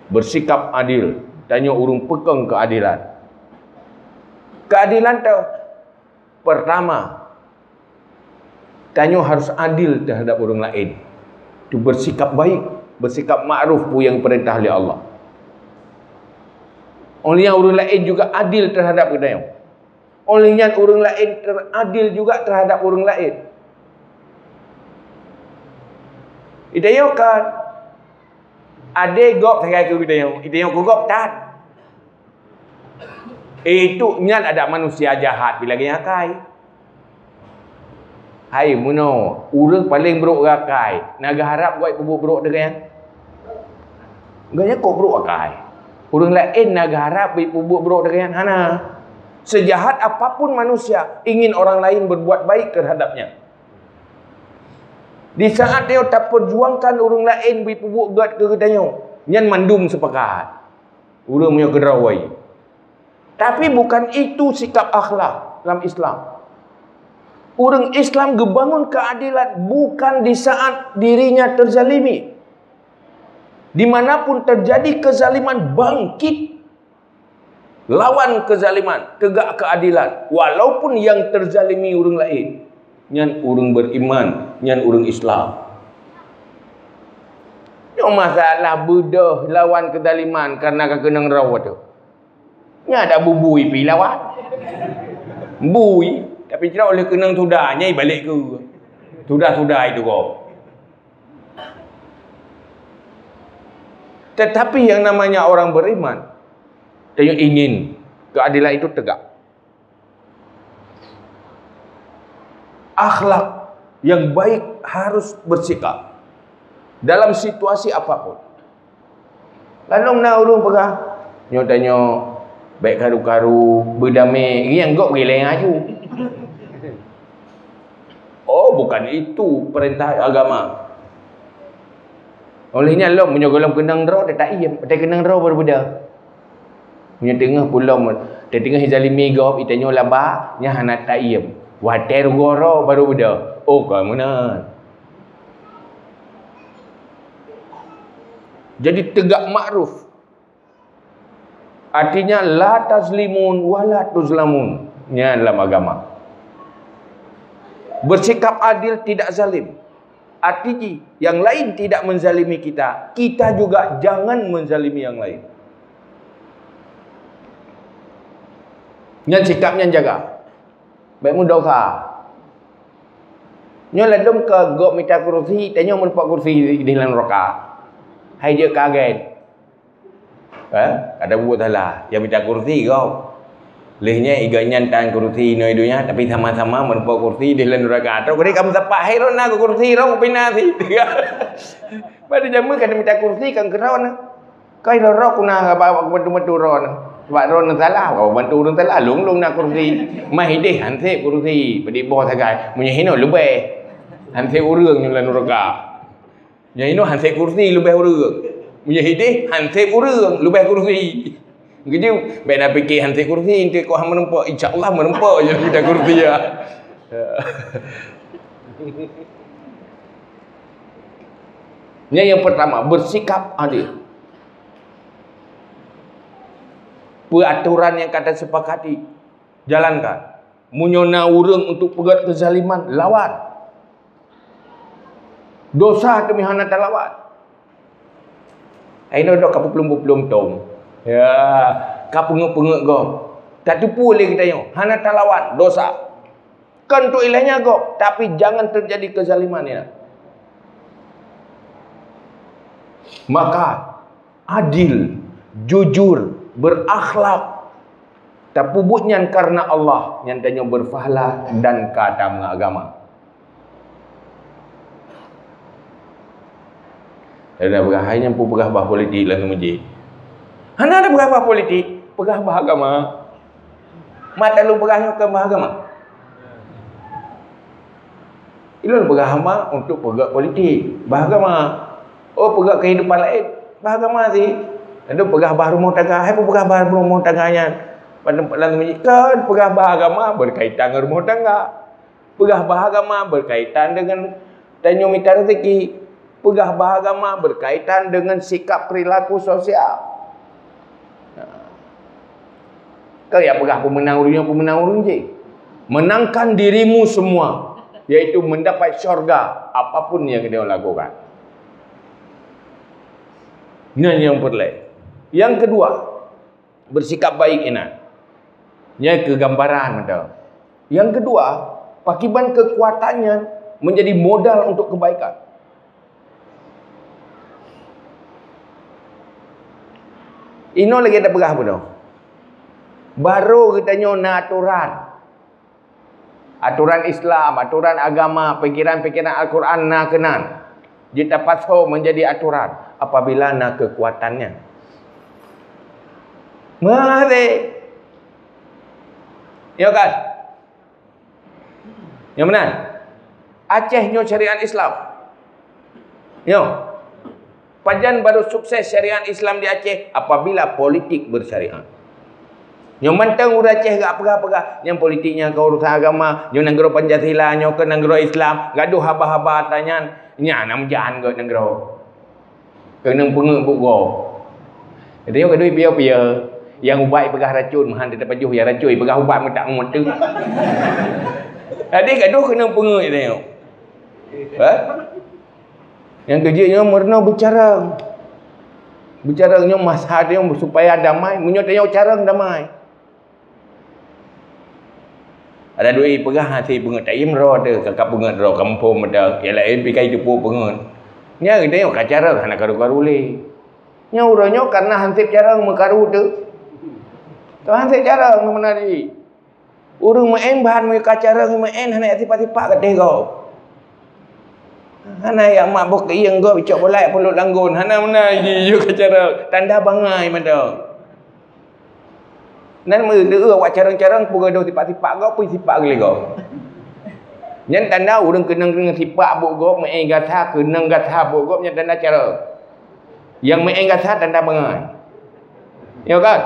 Bersikap adil, tanyoe ureuëng peukong keadilan. Keadilan teu, pertama, tanyoe harus adil terhadap ureuëng laén. Tu bersikap baik, bersikap ma'ruf peue nyang peurintah lé Allah. Oleh nyan ureuëng laén juga adil terhadap geutanyoe. Oleh nyan ureuëng laén ter-, adil juga terhadap ureuëng laén. Itanyoe kan, adé gob sagai keu itanyoe, itanyoe keu gob that. Itu nyan adat manusia jahat bila geuakai. Hai meunoe, ureuëng paleng brok geuakai, na geuharab gob ipeubuet brok teuh geuh nyan? Geuh nyan kok brok akai. Ureuëng laén na geuharab ipeubuet brok teuh geuh nyan? Hana. Sejahat apapun manusia, ingin orang lain berbuat baik terhadapnya. Di saat nyoe taperjuangkan ureuëng laén ipeubuet gét keu geutanyoe, nyan mandum sepakat. Ureuëng meunyoe keudroe wai. Tapi bukan itu sikap akhlak dalam Islam. Ureuëng Islam geubangun keadilan bukan di saat dirinya terzalimi. Di mana pun terjadi kezaliman, bangkit lawan kezaliman, tegak keadilan, walaupun nyang terzalimi ureuëng laén. Nyan ureuëng beriman, nyan ureuëng Islam. Nyoe masalah beudôh lawan kezaliman karena ka keunong roh teuh. Nyan ada bubui pi lawan. Bui, tapi cit lheuh keunong sudah, nyai balik keu sudah-sudah itu kok. Tetapi yang namanya orang beriman, dia ingin keadilan itu tegak. Akhlak yang baik harus bersikap dalam situasi apapun. Lalu na ureuëng peugah, "Nyoe tanyoe bèk karu-karu, beudamé, nyang gok gilée aju." Oh, bukan itu perintah agama. Oleh nyan lom, meunyoe gohlom keunong droe, teuta iem, teuta keunong droe baru beuda. Meunyoe teungoh pulom, teuteungoh izalimi gob, itanyoe laba, nyan hana taiem. Watèe rugoe droe baru beuda. Oh, ka meunan. Jadi tegak makruf. Artinya, la tazlimun wa la tuzlamun. Nyan lam agama. Bersikap adil, tidak zalim. Arti jih, yang lain tidak menzalimi kita, kita juga jangan menzalimi yang lain. Nyan sikap nyan jaga. Bèk meudosa. Nyoe ladôm keu gob mita kursi, tanyoe meurumpok kursi di dalam neraka. Hai jeuet kaget. Eh, ada buet salah. Nyang mita kursi kau. Lheuh nyan iga nyan tan kursi inoe donya, tapi sama-sama meurumpok kursi di dalam neraka. Trok ka meusapat, "Hai, rot na kursi, rot pina si." Pada jameun ka mita kursi, kan keudroe na. Kai rot-rot ku na bantu-bantu droe na. Sebab droe na salah, kau bantu ureuëng salah, lôn-lôn na kursi. Mah ideh hansép kursi, peudiboh sagai. Meunyoe hinoe leubeh. Hansép ureuëng nyoe lam neraka. Nyang inoe hansép kursi leubeh ureuëng. Meunyoe hideh hansép ureuëng leubeh kursi. Geujeuet, bèk na pike hansép kursi, enteuk kok han meurumpok, insya Allah meurumpok je kita kursi ya. Nyan yang pertama, bersikap adil. Peraturan yang kita sepakati, jalankan. Meunyoe na ureuëng untuk peugét keuzaliman, lawan. Dosa teuma hana talawan. Ai nyoe dok ka peuplueng-peuplueng thon. Ya, ka peungeuet-peungeuet gob. Tateupeue lé geutanyoe, hana talawan, dosa. Kon untuk ilée nyan gob, tapi jangan terjadi kezaliman, ya. Maka adil, jujur, berakhlak, tapeubuet nyan karena Allah, nyan tanyoe berpahala dan ka tameung agama. Ada peugah hai nyan peugah bah politik lam masjid. Hana ada peugah bah politik, peugah bah agama. Mata lu peugah nyoe kan bah agama. Ilôn peugah hama untuk peugét politik, bah agama. Oh, peugét kehidupan laén, bah agama sih. Lalu peugah bah rumoh tangga, hai peugah bah rumoh tangga nyan. Pada lam masjid kan peugah bah agama berkaitan dengan rumoh tangga. Peugah bah agama berkaitan dengan tanyoe mita rezeki. Peugah bah agama berkaitan dengan sikap perilaku sosial. Kan ya peugah pemenang ureuëng nyoe, pemenang ureuëng jih. Menangkan dirimu semua, yaitu mendapat syurga apapun yang dia lakukan. Nyan yang pertama. Yang kedua, bersikap baik inan. Nyan keugambaran mantong. Yang kedua, pakiban kekuatannya menjadi modal untuk kebaikan. Inoe lagée tapeugah bunoe. Barô geutanyoe na atoran. Atoran Islam, atoran agama, pikiran-pikiran Al-Quran na keunan. Jeuet tapasoe menjadi atoran apabila na kekuatannya. Mari. Ya kan? Nyang meunan, Aceh nyoe syariat Islam. Nyoe. Pajan baru sukses syariat Islam di Aceh apabila politik bersyariat. Nyoe mantong ureuëng Aceh gak peugah-peugah, nyang politik nyan keu urusan agama, nyoe nanggroe Pancasila, nyoe keu nanggroe Islam, gadoh haba-haba ata nyan, nyan na meujan gét nanggroe. Keunong peungeuet buet gob. Geutanyoe ka duek piôh-piôh. Nyang ubat peugah racun, meuhan teuh tapajoh nyang racun, peugah ubat meutak ngon teuk. Jadi gadoh keunong peungeuet geutanyoe. Ha? Nyang keujeuet nyoe meurunoe beucarông. Beucarông nyoe mazhab nyoe supaya damai. Meunyoe tanyoe carông damai. Ada duek peugah hase beungeut, taiem droe teuh, ka, ka beungeut droe, kamoe phon meuteuk, nyang laén pih ka jiteupeue beungeut. Nyan geutanyoe ka carông hana karu-karu lé. Nyoe uroe nyoe karena hanseb carông meukaru teuh. Ka hanseb carông meunan jih. Ureueng meu'en ban meunyoe ka carông meu'en hana jak sipak-sipak gatéh gob. Hana jak mak boh keuieng gob icok bola jak peulut lam gon. Hana meunan jih, yue ka carông. Tanda bangai mantong. Nan meudeuh awak carông-carông peugah dong sipak-sipak gob, pih sipak geuligong. Nyan tanda ureueng keunong-keunong sipak buet gob, meu'en gata keunong gata buet gob, nyan tanda carông. Nyang meu'en gata tanda bangai. Nyo kan?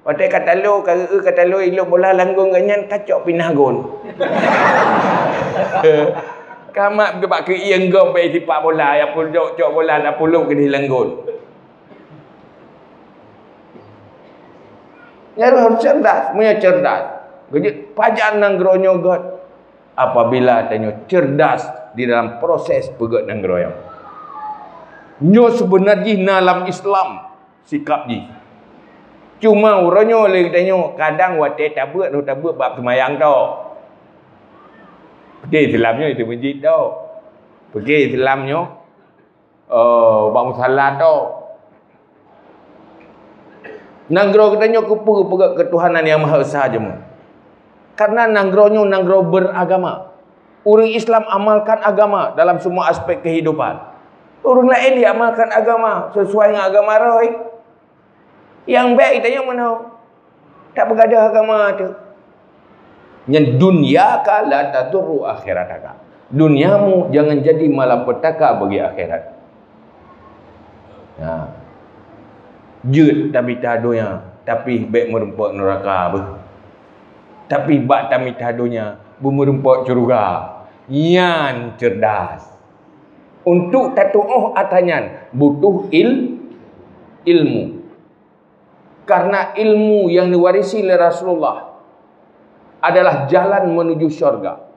Watèe ka talo, ka eu, ka talo ilok bola lam gon gobnyan, ka cok pinah gon. Ka mak geubak keuieng gob bèk sipak bola, ya pulok cok bola, na pulok keudeh lam gon. Nyan harus cerdas, meunyoe cerdas. Geujeuet pajan nanggroe nyoe göt apabila tanyoe cerdas di dalam proses peugöt nanggroe nyoe. Nyoe seubeuna jih na lam Islam sikap jih. Cuma uroe nyoe lé geutanyoe kadang watèe tabeuet, roh tabeuet bak seumayang tok. Pike Islam nyoe itu masjid tok. Pike Islam nyoe Oh, bak musala tok. Nanggroe geutanyoe keupeue peugöt keutuhanan Yang Maha Esa jameun? Karena nanggroe nyoe nanggroe beragama. Ureueng Islam amalkan agama dalam semua aspek kehidupan. Ureueng laén jiamalkan agama sesuai ngon agama roh. Nyang bèk geutanyoe meunoe, tapeugadôh agama teuh. Nyan, "Dunyaka la tadurru akhirataka." Duniamu jangan jadi malapetaka bagi akhirat. Nah, jeuet tamita donya, tapi bèk meurumpok nuraka beuh. Tapi bak tamita donya, beumeurumpok syeuruga. Nyan cerdas. Untuk tatu'oh atra nyan butuh il-, ilmu. Karena ilmu yang diwarisi oleh Rasulullah adalah jalan menuju syurga.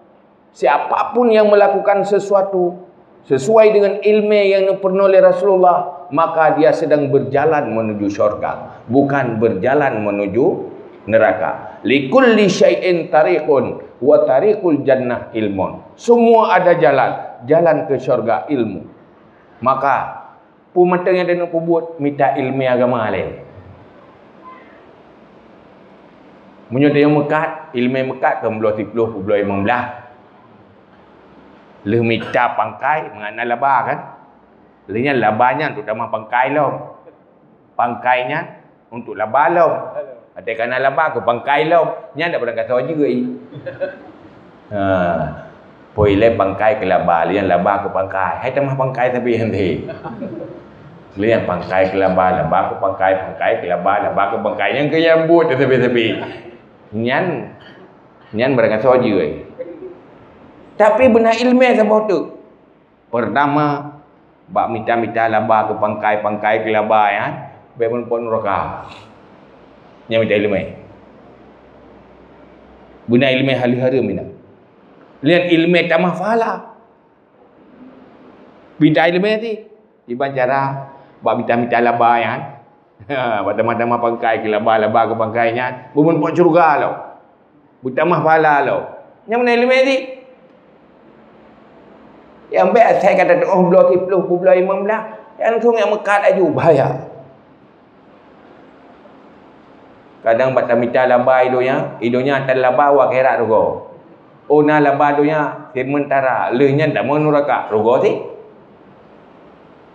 Siapapun yang melakukan sesuatu sesuai dengan ilmu yang dipeurunoe oleh Rasulullah, maka dia sedang berjalan menuju syurga, bukan berjalan menuju neraka. "Likulli syai'in tariqun wa tariqul jannah ilmun." Semua ada jalan, jalan ke syurga ilmu. Maka, peue mantong nyang taneuk peubuet, mita ileumèe agama lé. Meunyoe tanyoe meukat, ileumèe meukat kon bloe siploh, bloe limong blah. Lheueh mita pangkai, mangat na laba kan? Lheueh nyan laba nyan untuk tamah pangkai lom. Pangkai nyan untuk laba lom. Watèe ka na laba keu pangkai lom, nyan dak barangkasoe jeuet. Ha. Poi lé pangkai keu laba, lheueh nyan laba keu pangkai. Hai tamah pangkai sabe han lé. Lheueh nyan pangkai keu laba, laba keu pangkai, pangkai keu laba, laba keu pangkai. Nyan keu nyang buet sabe-sabe. Nyan, nyan barangkasoe jeuet. Tapi beuna ileumèe saboh teuk. Peurtama, bak mita-mita laba keu pangkai, pangkai keu laba nyan, bèk meurumpok nuraka. Nyan mita ileumèe. Beuna ileumèe haleuh hareuem inan. Lheueh nyan ileumèe tamah pahala. Mita ileumèe cit. Kiban cara bak mita-mita laba nyan. Ha, bak tamah-tamah pangkai keu laba, laba keu pangkai nyan, beumeurumpok syeuruga lom. Beutamah pahala lom. Nyan meunan ileumèe cit. Nyang bèk asai ka tatu'oh bloe siploh, bloe limong blah. Nyan langsung jak meukat laju, bahaya. Kadang bak tamita laba i donya, i donya tan laba u akhirat rugoe. Oh na laba donya, seumeutara, lheueh nyan tamong nuraka, rugoe cit.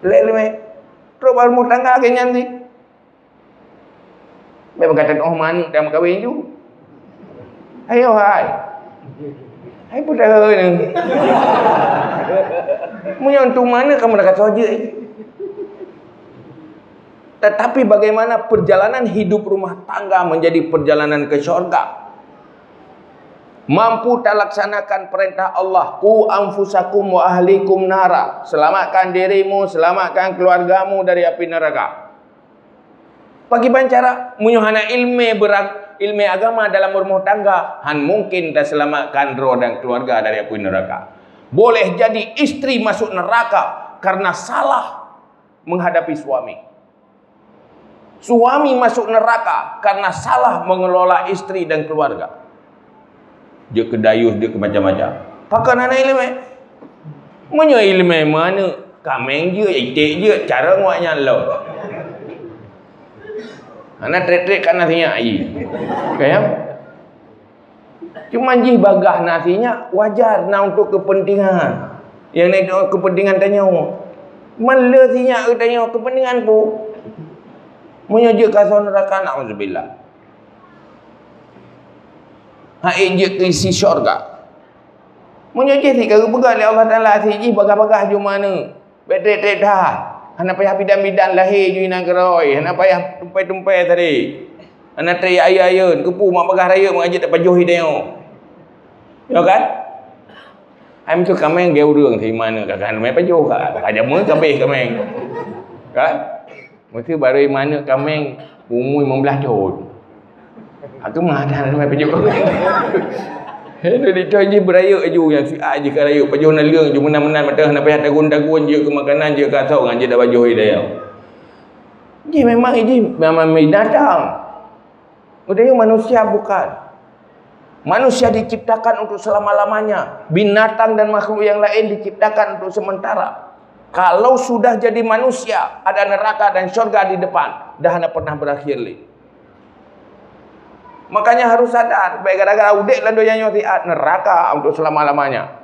Lé ileumèe. Trok bak rumoh tangga lagèe nyan cit. Bèk meukateun, "Oh, manök dah meukawen ju." Ayo hai. Hai peue dah nyoe. Meunyoe tu manök kamoe dah ka soe jeuet. Tetapi bagaimana perjalanan hidup rumah tangga menjadi perjalanan ke syurga? Mampu talaksanakan perintah Allah, "Qu anfusakum wa ahlikum nara." Selamatkan dirimu, selamatkan keluargamu dari api neraka. Pakiban cara, meunyoe hana ileumèe beurang-, ileumèe agama dalam rumoh tangga, han mungkin taseulamatkan droe dan keuluwarga dari apui neuraka. Boleh jadi istri masuk neraka karena salah menghadapi suami. Suami masuk neraka karena salah mengelola istri dan keluarga. Jeuet keu dayus, jeuet keu macam-macam. Pakon hana iéleumé? Meunyoe iéleumé meuaneuk, kaméng jeuet, iték jeuet, carông awaknyan lom. Hana trét-trét ka na sinyak jih. Ka nyan? Cuma jih bagaih na sinyak, wajar na untuk kepentingan. Nyang na itu kepentingan tanyoe. Man le sinyak geutanyoe, kepentingan peue? Meunyoe jeuet keu asoe neuraka, naudzubillah. Hak jeuet keu isi syurga. Meunyoe jih ka geupeugah lé Allah Taala, asie jih bagaih-bagaih jumah neu. Bék trét-trét that. Hana payah bidan-bidan lahé ju inan keurôi, hana payah tumpée-tumpée tadi. Hana trét ayeuen-ayeuen, keupeue mak bagaih rayeuk meungaji tapajoh idéh nyoe. Nyoe kan? Ai meusu kaméng geu ureueng si mana ka kan mé pajoh ka. Ka jameun kabéh kaméng. Kan? Meusu barô iman kaméng umui limong blaih thon. Aku mah ada nama pajoh kaméng. Hei, di toh jih beurayeuk aju nyang si A jih ka rayeuk pajoh naleueng ju meunan-meunan mata hana payah tagun-tagun jeuet keu makanan jeuet keu asoe ngan jeuet dak pajoh idéh. Jih memang jih memang binatang. Udah manusia bukan. Manusia diciptakan untuk selama-lamanya. Binatang dan makhluk yang lain diciptakan untuk sementara. Kalau sudah jadi manusia, ada neraka dan syurga di depan. Dah hana pernah berakhir lé. Makanya harus sadar, baik gara-gara udép lam donya nyoe siat neraka untuk selama-lamanya.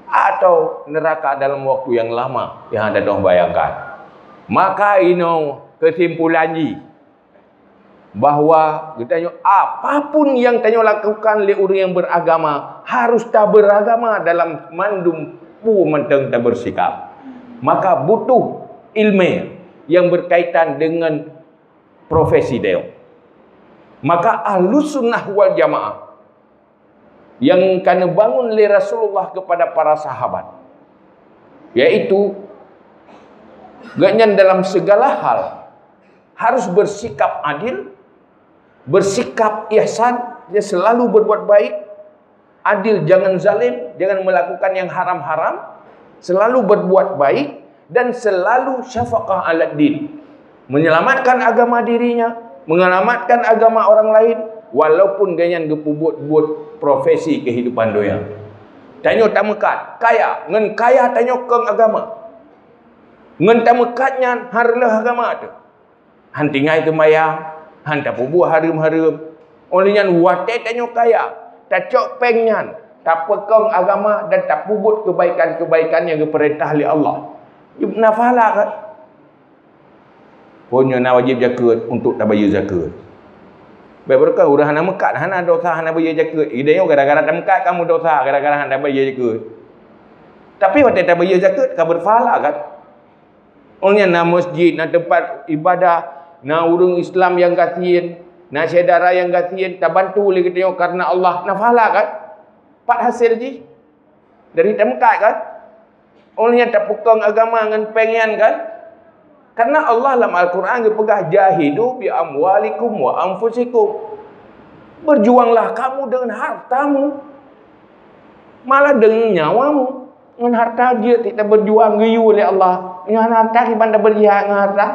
Atau neraka dalam waktu yang lama yang anda dah bayangkan. Maka inoe kesimpulan jih. Bahwa geutanyoe apapun nyang tanyoe lakukan lé ureuëng nyang beragama, harus taberagama dalam mandum peue mantong tabersikap. Maka butuh ilmu yang berkaitan dengan profesi tanyoe. Maka Ahlus Sunnah wal Jamaah yang ka neubangun lé Rasulullah kepada para sahabat, yaitu gobnyan dalam segala hal harus bersikap adil, bersikap ihsan, dia selalu berbuat baik, adil, jangan zalim, jangan melakukan yang haram-haram, selalu berbuat baik, dan selalu syafaqah alad din, menyelamatkan agama dirinya, menyelamatkan agama orang lain, walaupun gobnyan geupeubuet-buet profesi kehidupan donya. Tanyoe tameukat kaya, ngon kaya tanyoe kong agama. Ngon tameukat nyan hareuloh agama teuh. Han tinggai teumayang, han tapeubuet hareuem-hareuem. Oleh nyan watée tanyoe kaya, tacok péng nyan, tapeukong agama dan tapeubuet kebaikan-kebaikan nyang geupeurintah lé Allah. Na pahala kan? Pun nyoe na wajéb zakeuet untuk tabayeue zakeuet. Bék beureukan ureuëng hana meukat, hana dosa, hana bayeue zakeuet. Idéh nyoe gara-gara tameukat kamu dosa, gara-gara hana bayeue zakeuet. Tapi watée tabayeue zakeuet ka berpahala kan? Awaknyan na masjid, na teumpat ibadah, na ureuëng Islam nyang gasien, na syedara nyang gasien, tabantu lé geutanyoe kareuna Allah, na pahala kan? Pat hasé jih? Dari tameukat kan? Awaknyan tapeukong agama ngon péng nyan kan? Kareuna Allah lam Al-Quran geupeugah, "Jahidu bi amwalikum wa anfusikum." Berjuanglah kamu dengan hartamu. Malah dengan nyawamu. Ngon harta jeuet taberjuang geuyue lé Allah. Ngon harta kiban taberjihad ngon harta.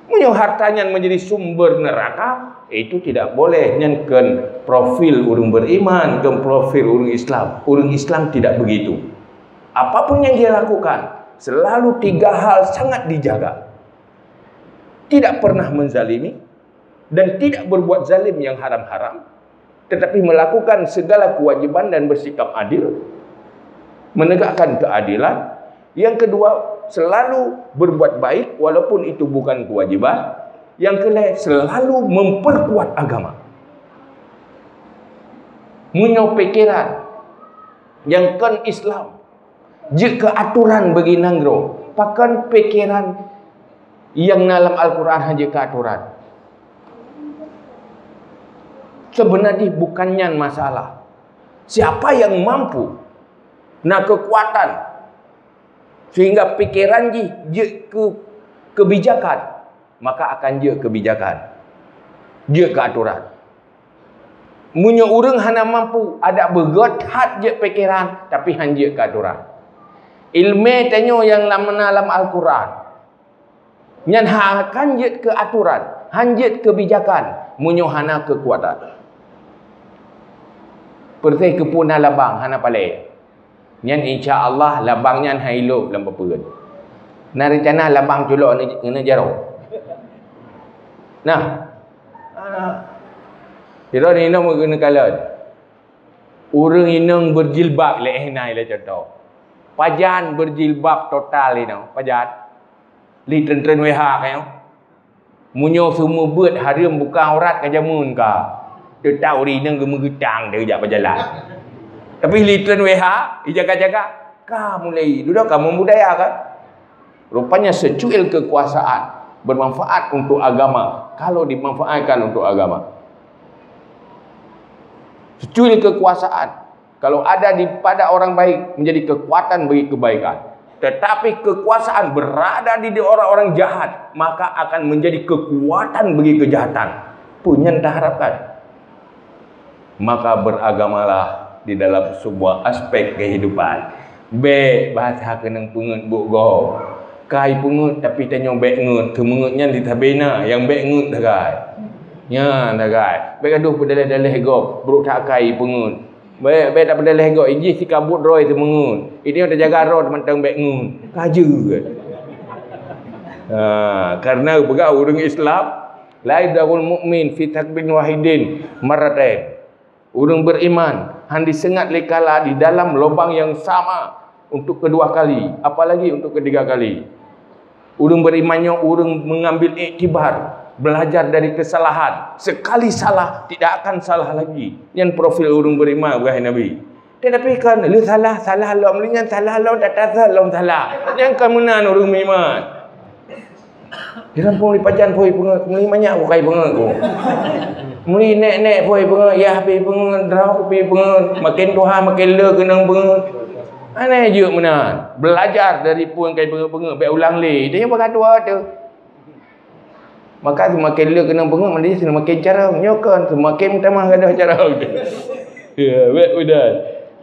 Meunyoe harta nyan menjadi sumber neraka, itu tidak boleh. Nyan kon profil ureuëng beriman, kon profil ureuëng Islam. Ureuëng Islam tidak begitu. Apapun yang dia lakukan, selalu tiga hal sangat dijaga. Tidak pernah menzalimi, dan tidak berbuat zalim yang haram-haram, tetapi melakukan segala kewajiban dan bersikap adil, menegakkan keadilan. Yang kedua, selalu berbuat baik walaupun itu bukan kewajiban. Yang ketiga, selalu memperkuat agama. Meunyoe pikiran nyang kon Islam jeuet keu atoran bagi nanggroe, pakon pikiran nyang na lam Al-Quran hana jeuet keu atoran? Sebenarnya bukan nyan masalah. Siapa yang mampu, na kekuatan, sehingga pikiran jih jeuet keu kebijakan, maka akan jeuet kebijakan, jeuet keu atoran. Meunyoe ureuëng hana mampu, adak beugét that jeuet pikiran, tapi han jeuet keu atoran. Iéleumé tanyoe nyang lam na lam Al-Quran, nyan akan jeuet keu atoran, han jeuet keu bijakan, meunyoe hana keukuatan. Peureséh keupeue na labang hana palée. Nyan insya Allah labang nyan hai lôb lam peue. Na reuncana labang culok neu-, ngeuneu jaroe. Nah. Sidroe inong meugeuneukalon. Ureuëng inong berjilbab lé, eh, na ilée contoh. Pajan berjilbab total inong, pajan. Li tren-tren W H kayong. Meunyoe seumeubeuet hareuem buka aurat ka jameun ka. Teutap ureuëng inong geumeugeutang deh jak beujalan. Tapi li tren W H, ijaga-jaga, ka mulai. Dudoe ka membudaya kan? Rupanya secuil kekuasaan bermanfaat untuk agama kalau dimanfaatkan untuk agama. Secuil kekuasaan kalau ada di pada orang baik menjadi kekuatan bagi kebaikan. Tetapi kekuasaan berada di orang-orang jahat, maka akan menjadi kekuatan bagi kejahatan. Peue nyang taharapkan? Maka beragamalah di dalam sebuah aspek kehidupan. Bék bahasa keunong peungeut buet gob. Kai peungeut tapi tanyoe bék ngeut, teumeungeut nyan di tabena nyang bék ngeut sagai. Nyan sagai. Bék gadoh peudaleh-daleh gob, brok that kai peungeut. Bék, bék tapeudaléh gob, ijih sikabut droe teumeungeut. Ini tajaga droe mantong bék ngeut. Ka jeuet. Ha, karena peugah ureuëng Islam, la yad'ul mu'min fi thaqbin wahidin marratain. Ureuëng beriman han disengat lé kala di dalam lubang yang sama untuk kedua kali, apalagi untuk ketiga kali. Ureuëng beriman nyoe ureuëng mengambil iktibar, belajar dari kesalahan. Sekali salah, tidak akan salah lagi. Nyan profil ureuëng beriman, wahai Nabi. Tetapi kan, lheueh salah, salah lom, lheueh nyan salah lom, tak tasal lom salah. Nyan kan meunan ureuëng beriman. Di kampung di pajan pui peungeut, meuli manyak bukai peungeut ku. Meuli nek-nek pui peungeut, yah pi peungeut, droe pi peungeut, makin tuha makin le keunong peungeut. Aneh jeuet meunan. Belajar dari peue nyang kai peungeut-peungeut, bék ulang lé. Dia nyang bagatua tu. Maka semakin le keunong peungeut, malah semakin carông. Nyoe kon semakin tamah gadoh carông. Ya, bék udah.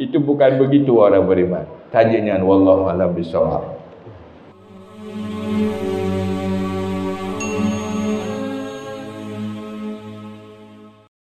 Itu bukan begitu orang beriman. Tajuk nyan, wallahu a'lam bishawab.